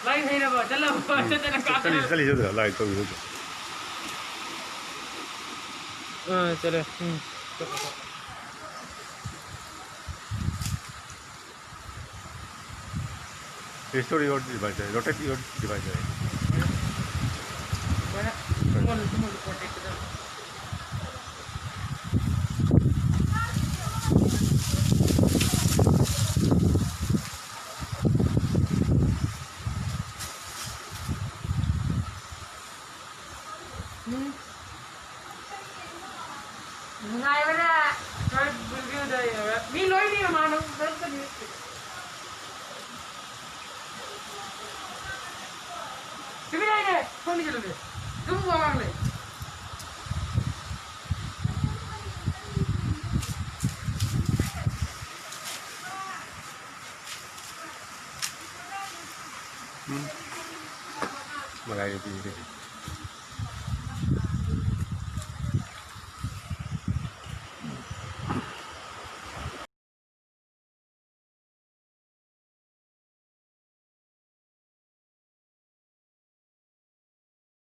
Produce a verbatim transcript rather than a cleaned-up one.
ꯂꯥꯏ ꯍꯩꯔꯕ? ꯆꯠꯂꯕ? ꯎꯝ꯫ ꯆꯠꯇꯅ ꯆꯠꯂꯤ, ꯀꯥꯞꯇꯅ꯫ ꯆꯠꯂꯤ, ꯆꯠꯂꯤ, ꯂꯥꯏ ꯇꯧꯔꯤ ꯍꯧꯖꯤꯛ꯫ ꯑꯥ, ꯆꯠꯂꯦ꯫ ꯎꯝ꯫ Restore your device, rotate your device. ꯎꯝ꯫ ꯅꯨꯡꯉꯥꯏꯕꯅ ꯂꯣꯏ ꯕꯨꯜꯕꯤꯌꯨꯗ ꯌꯧꯔꯦ꯫ ꯃꯤ ꯂꯣꯏ ꯃꯤ ꯃꯃꯥꯟꯅꯕ ꯃꯔꯛꯇꯅꯤ꯫ ꯇꯨꯃꯤꯟ ꯂꯩꯅꯦ, ꯊꯣꯡ ꯊꯤꯡꯖꯤꯜꯂꯨꯅꯦ꯫ ꯑꯗꯨꯝ ꯋꯥ ꯉꯥꯡ ꯂꯩ꯫ ꯎꯝ꯫ ꯃꯔꯥꯏ ꯅꯨꯄꯤꯁꯦ꯫